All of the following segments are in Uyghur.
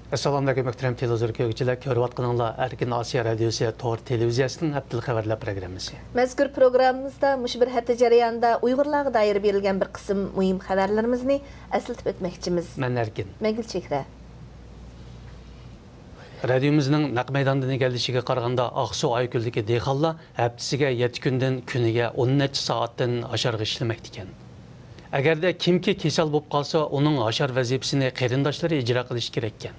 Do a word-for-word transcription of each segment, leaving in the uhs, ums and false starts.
ئەسسالامۇئەلەيكۇم، مۆھتەرەم تېلېۋىزور كۆرگۈچىلەر. كۆرۈۋاتقىنىڭلار ئەركىن ئاسىيا رادىيوسى تور تېلېۋىزىيەسىنىڭ ھەپتىلىك خەۋەرلەر پروگراممىسى. مەزكۇر پروگراممىمىزدا مۇشۇ بىر ھەپتە جەريانىدا ئۇيغۇرلارغا دائىر بېرىلگەن بىر قىسىم مۇھىم خەۋەرلىرىمىزنى ئەسلىتىپ ئۆتمەكچىمىز. مەن ئەركىن. مەن گۈلچېھرە. رادىيومىزنىڭ نەق مەيداندىن ئىگىلىشىگە قارىغاندا، ئاقسۇ ئايكۆلدىكى دېھقانلار ھەپتىسىگە يەتتە كۈندىن كۈنىگە ئون نەچچە سائەتتىن ھاشارغا ئىشلىمەكتىكەن. ئەگەردە كىمكى كېسەل بولۇپ قالسا، ئۇنىڭ ھاشار ۋەزىپىسىنى قېرىنداشلىرى ئىجرا قىلىشى كېرەككەن.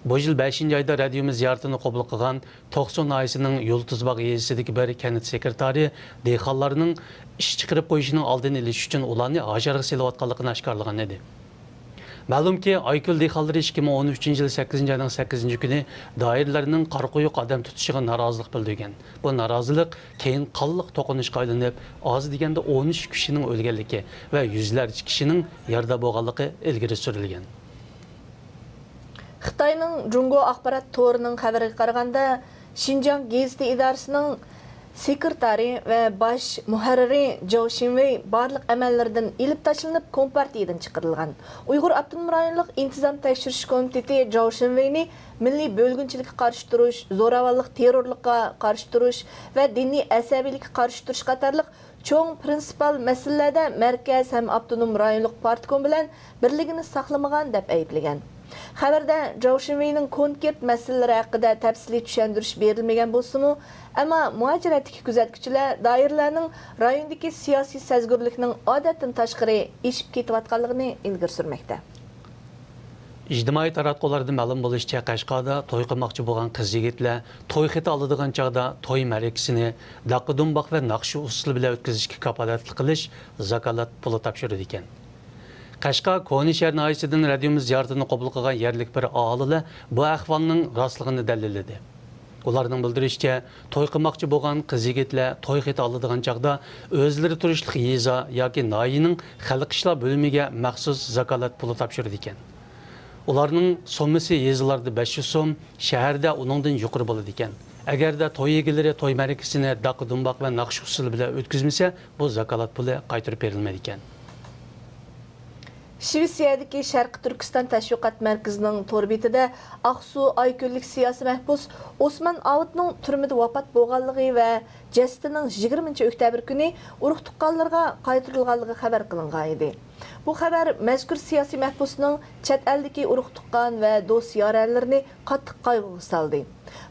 بۇ يىل بەشىنچى ئايدا رادىيومىز زىيارىتىنى قوبۇل قىلغان توقسۇ ناھىيەسىنىڭ يۇلتۇزباغ يېزىسىدىكى بىر كەنت سېكرېتارى دېھقانلارنىڭ ئىش چىقىرىپ قويۇشىنىڭ ئالدىنى ئېلىش ئۈچۈن ئۇلارنى ھاشارغا سېلىۋاتقانلىقىنى ئاشكارىلىغان ئىدى. مەلۇمكى، ئايكۆل دېھقانلىرى ئىككى مىڭ ئون ئۈچىنچى يىل سەككىزىنچى ئاينىڭ سەككىزىنچى كۈنى دائىرىلەرنىڭ قارا قويۇق ئادەم تۇتۇشىغا نارازىلىق بىلدۈرگەن. بۇ نارازىلىق كېيىن قانلىق توقۇنۇشقا ئايلىنىپ، ئاز دېگەندە ئون ئۈچ كىشىنىڭ ئۆلگەنلىكى ۋە يۈزلەرچە كىشىنىڭ يارىدار بولغانلىقى ئىلگىرى سۈرۈلگەن. خىتاينىڭ جۇڭگو ئاخبارات تورىنىڭ خەۋىرىگە قارىغاندا، شىنجاڭ گېزىتى ئىدارىسىنىڭ سېكرېتارى ۋە باش مۇھەررىرى جاۋ شىنۋېي بارلىق ئەمەللىرىدىن ئېلىپ تاشلىنىپ، كومپارتىيىدىن چىقىرىلغان. ئۇيغۇر ئاپتونوم رايونلۇق ئىنتىزام تەكشۈرۈش كومىتېتى جاۋ شىنۋېينى مىللىي بۆلگۈنچىلىككە قارشى تۇرۇش، زوراۋانلىق، تېررورلۇققا قارشى تۇرۇش ۋە دىنىي ئەسەبىيلىككە قارشى تۇرۇش قاتارلىق چوڭ پىرىنسىپال مەسىلىلەردە مەركەز ھەم ئاپتونوم رايونلۇق پارتكوم بىلەن بىرلىكىنى ساقلىمىغان دەپ ئەيىبلىگەن. خەۋەردە جاۋ شىنۋېينىڭ كونكرېت مەسىلىلىرى ھەققىدە تەپسىلىي چۈشەندۈرۈش بېرىلمىگەن بولسىمۇ، ئەمما مۇھاجىرەتتىكى كۆزەتكۈچىلەر دائىرىلەرنىڭ رايوندىكى سىياسىي سەزگۈرلۈكنىڭ ئادەتتىن تاشقىرى ئېشىپ كېتىۋاتقانلىقىنى ئىلگىرى سۈرمەكتە. ئىجتىمائىي تاراتقۇلاردىن مەلۇم بولۇشىچە، قەشقەردە توي قىلماقچى بولغان قىز-يىگىتلەر توي خېتى ئالىدىغان چاغدا توي مەرىكىسىنى داققا-دۇمباق ۋە ناخشا ئۇسسۇلى بىلەن ئۆتكۈزۈشكە كاپالەتلىك قىلىش زاكالەت پۇلى تاپشۇرىدىكەن. قەشقەر كونىشەھەر ناھىيەسىدىن رادىيومىز زىيارىتىنى قوبۇل قىلغان يەرلىك بىر ئاھالىلەر بۇ ئەھۋالنىڭ راستلىقىنى دەلىللىدى. ئۇلارنىڭ بىلدۈرۈشىچە، توي قىلماقچى بولغان قىز-يىگىتلەر توي خېتى ئالىدىغان چاغدا ئۆزلىرى تۇرۇشلۇق يېزا ياكى ناھىيەنىڭ خەلق ئىشلار بۆلۈمىگە مەخسۇس زاكالەت پۇلى تاپشۇرىدىكەن. ئۇلارنىڭ سوممىسى يېزىلاردا بەش يۈز سوم، شەھەردە ئۇنىڭدىن يۇقىرى بولىدىكەن. ئەگەردە توي ئىگىلىرى توي مەرىكىسىنى داققا-دۇمباق ۋە ناخشا ئۇسسۇلى بىلەن ئۆتكۈزمىسە، بۇ زاكالەت پۇلى قايتۇرۇپ بېرىلمەيدىكەن. شىۋېتسىيەدىكى شەرقىي تۈركىستان تەشۋىقات مەركىزىنىڭ تور بېتىدە ئاقسۇ ئايكۆللۈك سىياسىي مەھبۇس ئوسمان ئاۋۇتنىڭ تۈرمىدە ۋاپات بولغانلىقى ۋە جەسىتىنىڭ يىگىرمىنچى ئۆكتەبىر كۈنى ئۇرۇق-تۇغقانلىرىغا قايتۇرۇلغانلىقى خەۋەر قىلىنغان ئىدى. بۇ خەۋەر مەزكۇر سىياسىي مەھبۇسنىڭ چەت ئەلدىكى ئۇرۇق-تۇغقان ۋە دوست-يارەنلىرىنى قاتتىق قايغۇغا سالدى.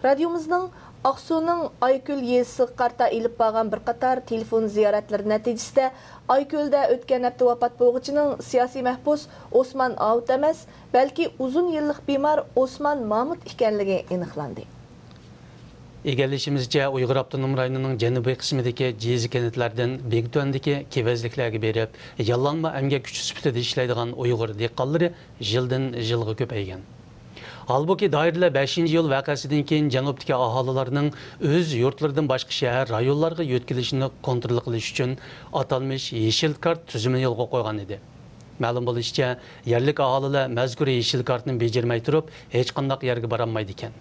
رادىيومىزنىڭ ئاقسۇنىڭ ئايكۆل يېزىسىغا قارىتا ئېلىپ بارغان بىر قاتار تېلېفون زىيارەتلىرى نەتىجىسىدە، ئايكۆلدە ئۆتكەن ھەپتە ۋاپات بولغۇچىنىڭ سىياسىي مەھبۇس ئوسمان ئاۋۇت ئەمەس، بەلكى ئۇزۇن يىللىق بىمار ئوسمان مامۇت ئىكەنلىكى ئېنىقلاندى. ئىگىلىشىمىزچە، ئۇيغۇر ئاپتونوم رايونىنىڭ جەنۇبىي قىسمىدىكى جىزا كەنتلەردىن بىڭتۈەندىكى كېۋەزلىكلەرگە بېرىپ، ياللانما ئەمگەك كۈچى سۈپىتىدە ئىشلەيدىغان ئۇيغۇر دېھقانلىرى يىلدىن يىلغا كۆپەيگەن. ھالبۇكى، دائىرىلەر بەشىنچى ئىيۇل ۋەقەسىدىن كېيىن جەنۇبتىكى ئاھالىلەرنىڭ ئۆز يۇرتلىرىدىن باشقا شەھەر، رايونلارغا يۆتكىلىشىنى كونترول قىلىش ئۈچۈن ئاتالمىش يېشىل كارت تۈزۈمىنى يولغا قويغان ئىدى. مەلۇم بولۇشىچە، يەرلىك ئاھالىلەر مەزكۇر يېشىل كارتنى بېجىرمەي تۇرۇپ، ھېچقانداق يەرگە بارالمايدىكەن.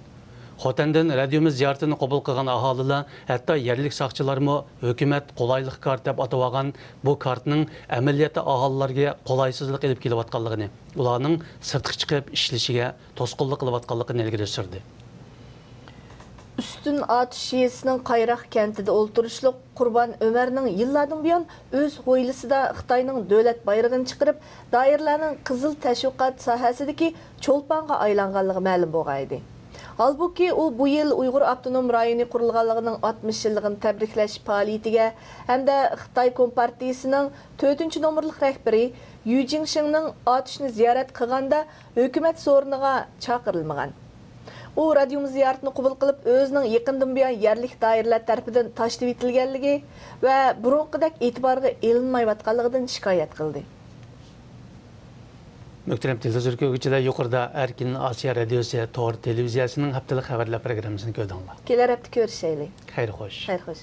خوتەندىن رادىيومىز زىيارىتىنى قوبۇل قىلغان ئاھالىلەر، ھەتتا يەرلىك ساقچىلارمۇ ھۆكۈمەت قولايلىق كارت دەپ ئاتىۋالغان بۇ كارتنىڭ ئەمەلىيەتتە ئاھالىلەرگە قولايسىزلىق ئېلىپ كېلىۋاتقانلىقىنى، ئۇلارنىڭ سىرتقا چىقىپ ئىشلىشىگە توسقۇنلۇق قىلىۋاتقانلىقىنى ئىلگىرى سۈردى. ئۈستۈن ئاتۇش يېزىسىنىڭ قايراق كەنتىدە ئولتۇرۇشلۇق قۇربان ئۆمەرنىڭ يىللاردىن بۇيان ئۆز ھويلىسىدا خىتاينىڭ دۆلەت بايرىقىنى چىقىرىپ، دائىرىلەرنىڭ قىزىل تەشۋىقات ساھەسىدىكى چولپانغا ئايلانغانلىقى مەلۇم بولغان ئىدى. ھالبۇكى، ئۇ بۇ يىل ئۇيغۇر ئاپتونوم رايونى قۇرۇلغانلىقىنىڭ ئاتمىش يىللىقىنى تەبرىكلەش پائالىيىتىگە ھەمدە خىتاي كومپارتىيىسىنىڭ تۆتىنچى نومۇرلۇق رەھبىرى يۈ جىڭشىڭنىڭ ئاتۇشنى زىيارەت قىلغاندا ھۆكۈمەت سورۇنىغا چاقىرىلمىغان. ئۇ رادىيومىز زىيارىتىنى قوبۇل قىلىپ، ئۆزىنىڭ يېقىندىن بۇيان يەرلىك دائىرىلەر تەرىپىدىن تاشلىۋېتىلگەنلىكى ۋە بۇرۇنقىدەك ئېتىبارغا ئېلىنمايۋاتقانلىقىدىن شىكايەت قىلدى. مۆھتەرەم تېلېۋىزور كۆرگۈچىلەر، يۇقىرىدا ئەركىن ئاسىيا رادىيوسى تور تېلېۋىزىيەسىنىڭ ھەپتىلىك خەۋەرلەر پروگراممىسىنى كۆردۈڭلار. كېلەر ھەپتە كۆرۈشەيلى. خەير خوش. خەير خوش.